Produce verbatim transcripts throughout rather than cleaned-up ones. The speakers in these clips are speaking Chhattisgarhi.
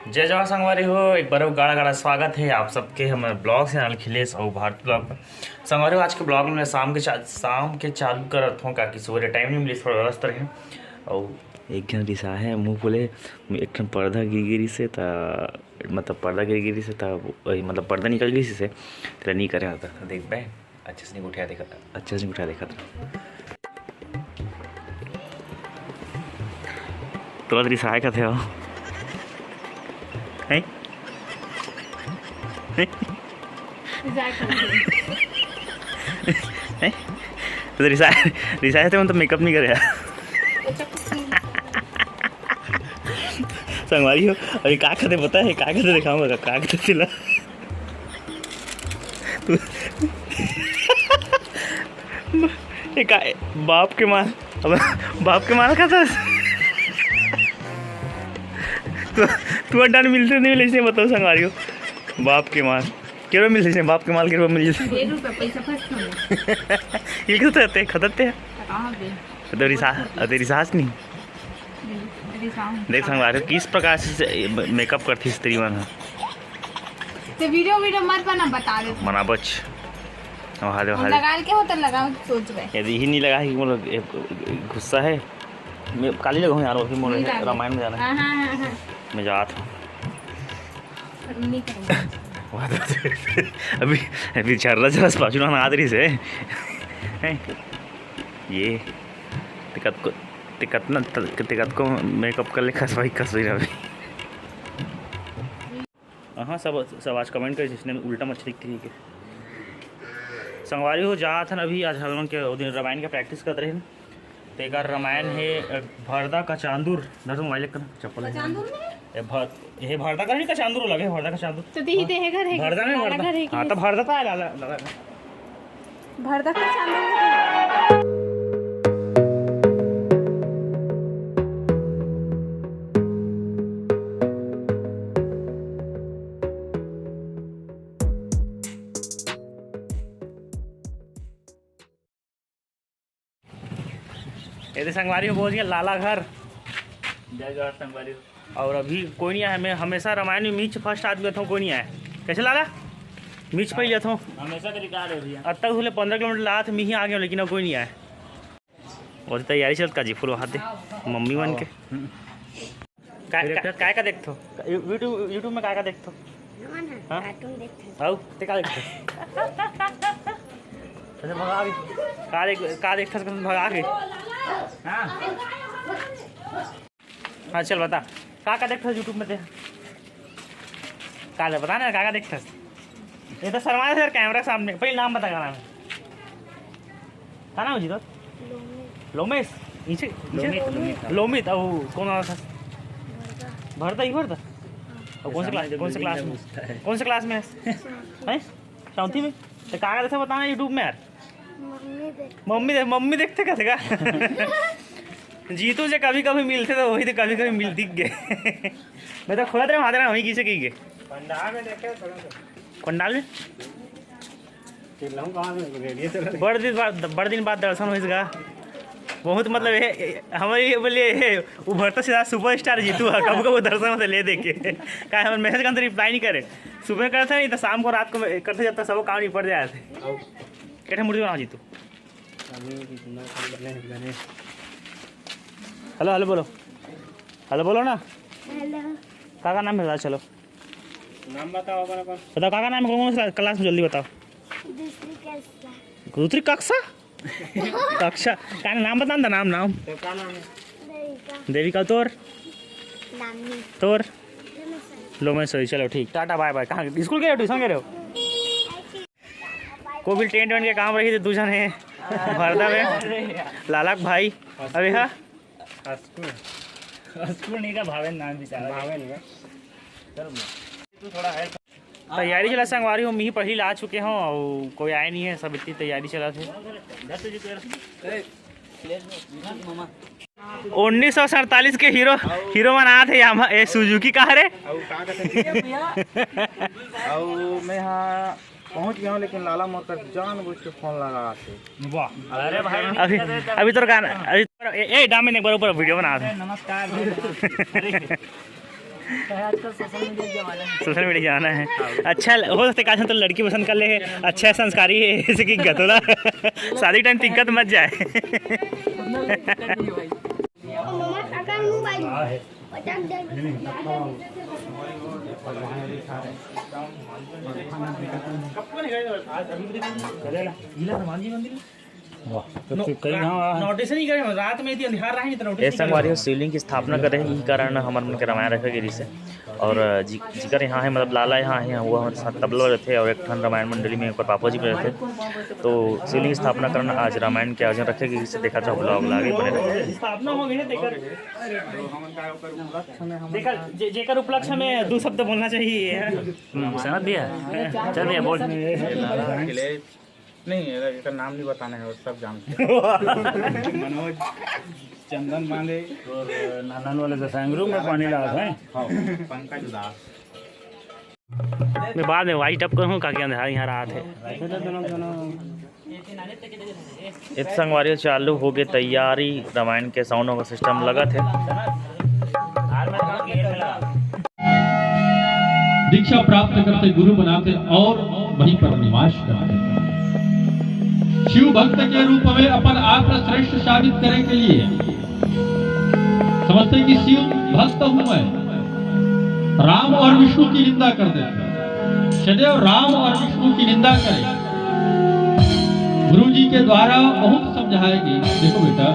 जय जोहार संगवारी हो, एक बार अउ गाड़ा गाड़ा स्वागत हे आप सबके हमर blog channel खिलेश अउ भारत blog में। संगवारी हो, आज के blog में शाम के चा-, शाम के चालू करत हों, काकि सुबह टाइम नहीं मिलिस, थोड़ा व्यस्त रहे। अउ एक झन रिसाहे मुंह बोले, एक ठन पर्दा गिर गिरिस हे, त मतलब पर्दा गिर गिरिस हे, त वही मतलब पर्दा निकल गिरिस हे, तेला नहीं करे होता, त देखबे। अच्छे से नहीं उठा देखा था। अच्छे से नहीं उठा देखा था। तोला तो रिसाए का थे हो। हैं? हैं? हैं? तो रिसाए, रिसाए थे, मैं तो मेकअप नहीं करे यार। संगवारी हो, अभी का खाते पता है? का खाते दिखाऊंगा, का खाते तिला। तू, ये का, बाप के माल, अब बाप के माल खाता है। तू, तू अड्डा में मिलते नहीं मिले, इसने बताओ संगवारी हो। बाप के माल, केरो मिलते हैं, बाप के माल केरो मिलते हैं। डेढ़ रुपया पैसा फंस तो नहीं। ये क्यों तो रहते हैं, खतरते हैं। कहाँ बे? तो तेरी सास, तो तेरी सास नहीं। देख संगवारी हो, किस प्रकार से मेकअप करती स्त्री मन ह। तो वीडियो, वीडियो मत बना, बता दे। मना बच। वहाँ दे, हम वहाँ दे। लगा के हो तो लगाओ, सोच रहे। यदि ही नहीं लगा कि मतलब, ए, गुस्सा है। मैं काली लगाऊँ यार, वही मोर नहीं लगा। रामायण में जाना है। हाँ, हाँ, हाँ, हाँ। मैं जात हूँ। नहीं करूँगा। वहाँ तो अभी, अभी झर्रा झर्रा से पाछू ना आत रही से। हैं? ये ते कतको, ते कतना, ते कतको मेकअप कर ले, खसवाई, खसवाई रही। हाँ, सब, सब आज कमेंट करे, जिसने उल्टा मछली की के। संगवारी हो, जात हन अभी, आज हम लोग के ओ दिन रामायण के प्रैक्टिस करत रहे न। तेकर रामायण हे, अ, भरदा का चांदुर, धर मोबाइल कर चप्पल है। चांदुर में? ए, भर-, ये भरदा का नहीं, का चांदुर लगे, भरदा का चांदुर। तो तेही ते हे घर है, भरदा नहीं, लाला भरदा। घर है कि हाँ, तो भरदा तो है, लाला, लाला। भरदा का चांदुर। ये तो संगवारी हो, पहुंच गया लाला घर। जय जोहार संगवारी हो। और अभी कोई नहीं आया, मैं हमेशा रामायण में मीच फर्स्ट आदमी होता हूँ, कोई नहीं आया। कैसे लाला? मीच पहले था। हमेशा के रिकॉर्ड है भैया। अब तक बोले पन्द्रह किलोमीटर लात मी ही आ गया, लेकिन अब कोई नहीं आया। वो तो तैयारी चलत का जी, फुल हाथे मम्मी मन के। हम्म। काय, काय, काय का देखथो? यू-, YouTube, YouTube में काय का देखथो? हमन ह हाँ? कार्टून देखथन। अउ ते का देखथो? अच्छा, भगा के। का देख, का देखथस, कसम भगा के। हाँ। हाँ, चल बता। का, का देखथस YouTube में ते? का ले, बता ना, का, का देखथस? ये तो शर्मा है सर, कैमरा सामने। पहले नाम बता, का नाम है? का नाम है जी तोर? लोमेश। लोमेश? इसे, इसे? लोमित, लोमित। लोमित, अब कौन वाला था? भरदा। भरदा ही भरदा? हाँ। अब कौन से सामने क्लास, जो कौन से बिल्डिंग क्लास है, में? उसका है। कौन से क्लास में है? चौथी। हैं? चौथी में? तो का करथे बताना YouTube में यार। मम्मी देख। मम्मी देख, मम्मी देखथे कथे का? जीतू से कभी-कभी मिलथे तो वही तो कभी-कभी मिल दिख गए। मैं तो खोजत रहे, हाथ रहे, वही किसे की गए। पंडाल में देखे थोड़ा सा। पंडाल में? चिल्लाऊं कहाँ में? रेडियो चल रही। बड़ दिन बाद, बड़ दिन बाद दर्शन होइस गा। बहुत मतलब ये, ये, हमारे ये बोलिए, ये उभरता सीधा सुपरस्टार जीतू है, कब कब दर्शन होते ले देखे। का हमर मैसेज का अंदर रिप्लाई नहीं करे। सुबह करते हैं, नहीं तो शाम को, रात को करते, जब तक सब काम निपट जाए थे। कैसे मूर्ति बनाओ जीतू? अभी कितना कम बने हैं, बने। हेलो, हेलो बोलो। हेलो बोलो ना। हेलो। का, का नाम है? चलो। नाम बताओ अपन, अपन। बताओ, का, का नाम है? कौन, कौन सा क्लास में? जल्दी बताओ। दूसरी कक्षा। दूसरी कक्षा? कक्षा। का नाम बता ना, नाम, नाम। तो का नाम है? देविका। देविका, तोर? लामनी। तोर? लोमेश्वरी। लोमेश्वरी, चलो ठीक, टाटा, बाय, बाय। कहाँ, स्कूल गए हो, ट्यूशन गए हो? को भी टेंट वेंट के काम रही थे, दू झन हे भरदा में, लाला के भाई। अबे हाँ। अस्कुर। अस्कुर नहीं का, भावेन नाम बेचारा। भावेन का। चल, तू थोड़ा है। तैयारी चला संगवारी हो, मी पहली ला चुके हों और कोई आए नहीं है, सब इतनी तैयारी चला थे। उन्नीस सौ सैंतालीस के हीरो, हीरो मन आत हे यामा-, ए, सुजुकी कहा रे? अउ का कहते हैं? अउ मैं हाँ पहुँच गया हूँ, लेकिन लाला मोर कर जानबूझ के फोन लगा के। वाह। अरे भाई, अभी, अभी तो गाना, अभी तो, ए, ए, डामिन एक बार ऊपर वीडियो बना दे। नमस्कार। क्या है, आजकल सोशल मीडिया का जमाना है। सोशल मीडिया जमाना है। अच्छा, हो सकता है, काश हम तो लड़की पसंद कर ले, अच्छा संस्कारी है, जैसे कि गतोला। शादी टाइम दिक्कत मत जाए। उतना भी दिक्कत नहीं है भाई। वाह, तो नोटिस नहीं करे, रात में यदि अंधियार रहे नहीं तो नोटिस ए नहीं संगवारी हो, करे। शिवलिंग की स्थापना करे, यही कारण हमर मन के रामायण रखे गिरिस हे। और जि-, जिकर यहाँ है, मतलब लाला यहाँ है, वो हमर साथ तबला रहते और एक ठन रामायण मंडली में ओकर पापा जी भी रहते। तो शिवलिंग की स्थापना करना आज रामायण के आयोजन रखे गिरिस हे, देखा जाओ ब्लॉग लागे बने रहे। स्थापना हो गई है, देखा, देखा, जे-, जेकर उपलक्ष्य में दो शब्द बोलना चाहिए। हम्म, समझ भैया, चल भैया बोल। नहीं, एकर नाम नहीं बताना है, वो सब जानते हैं। मनोज, चंदन पांडे। और नानन वाले तो सैंगरू में पानी डालत हैं। हाँ, पंकज दास। मैं बाद में वाइज टप करूँ, काके अंधार यहाँ रात है। इत संगवारी हो, चालू हो गए तैयारी, रामायण के साउंड का सिस्टम लगत है। दीक्षा प्राप्त करते गुरु बनाते और वहीं पर निवास करते। शिव भक्त के रूप में अपन आप श्रेष्ठ साबित करे के लिए समझते कि शिव भक्त हूं मैं, राम और विष्णु की निंदा कर देते। सदैव राम और विष्णु की निंदा करे। गुरु जी के द्वारा बहुत समझाएगी। देखो बेटा,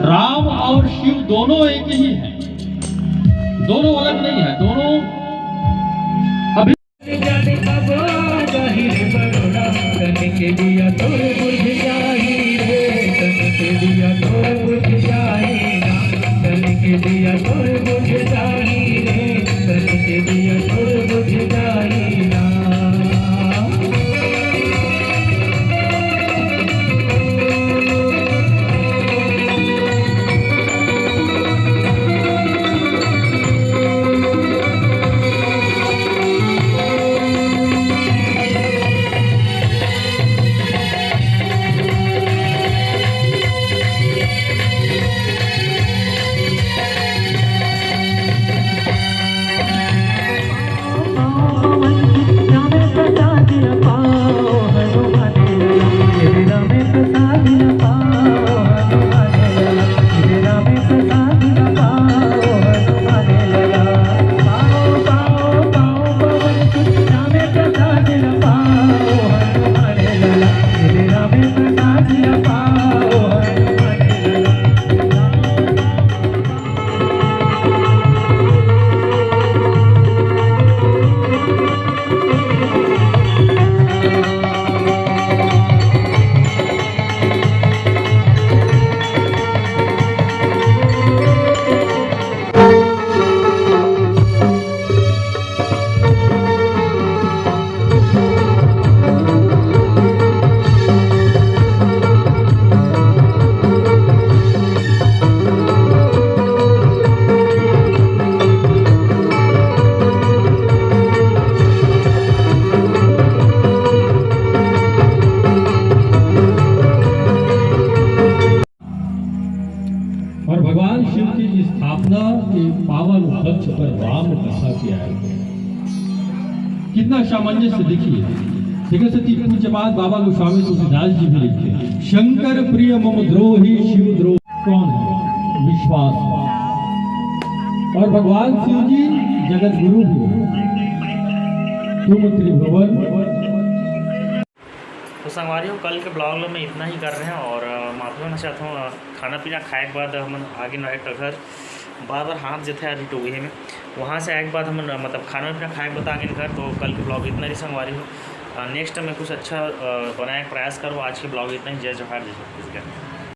राम और शिव दोनों एक ही हैं, दोनों अलग नहीं है, दोनों अभी और भगवान शिव की स्थापना के पावन उपलक्ष्य पर राम कथा किया है। कितना सामंजस्य देखिए। ठीक है, सती पूज्यपाद बाबा गोस्वामी तुलसीदास जी भी लिखते हैं, "शंकर प्रिय मम द्रोही शिव द्रोह।" कौन है? विश्वास। और भगवान शिव जी जगत गुरु भी है। तुम त्रिभुवन तो संगवारी हो, कल के ब्लॉग में इतना ही कर रहे हैं और, अ, माफी मांगना चाहता हूँ। अ, खाना पीना खाए के बाद हमन आगे न घर, बार बार हाथ जथे यार टूहे में, वहाँ से आए के बाद हमन, अ, मतलब खाना पीना खाए के बाद आगे न घर। तो कल के ब्लॉग इतना ही संगवारी हो। अ, नेक्स्ट में कुछ अच्छा, अ, बनाए के प्रयास करो। आज के ब्लॉग इतना ही। जय जोहार, जय छत्तीसगढ़।